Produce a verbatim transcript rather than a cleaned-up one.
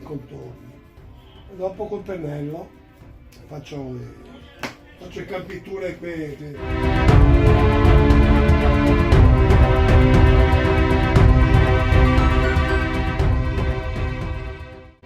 contorni. E dopo col pennello faccio, eh, faccio le campiture che, che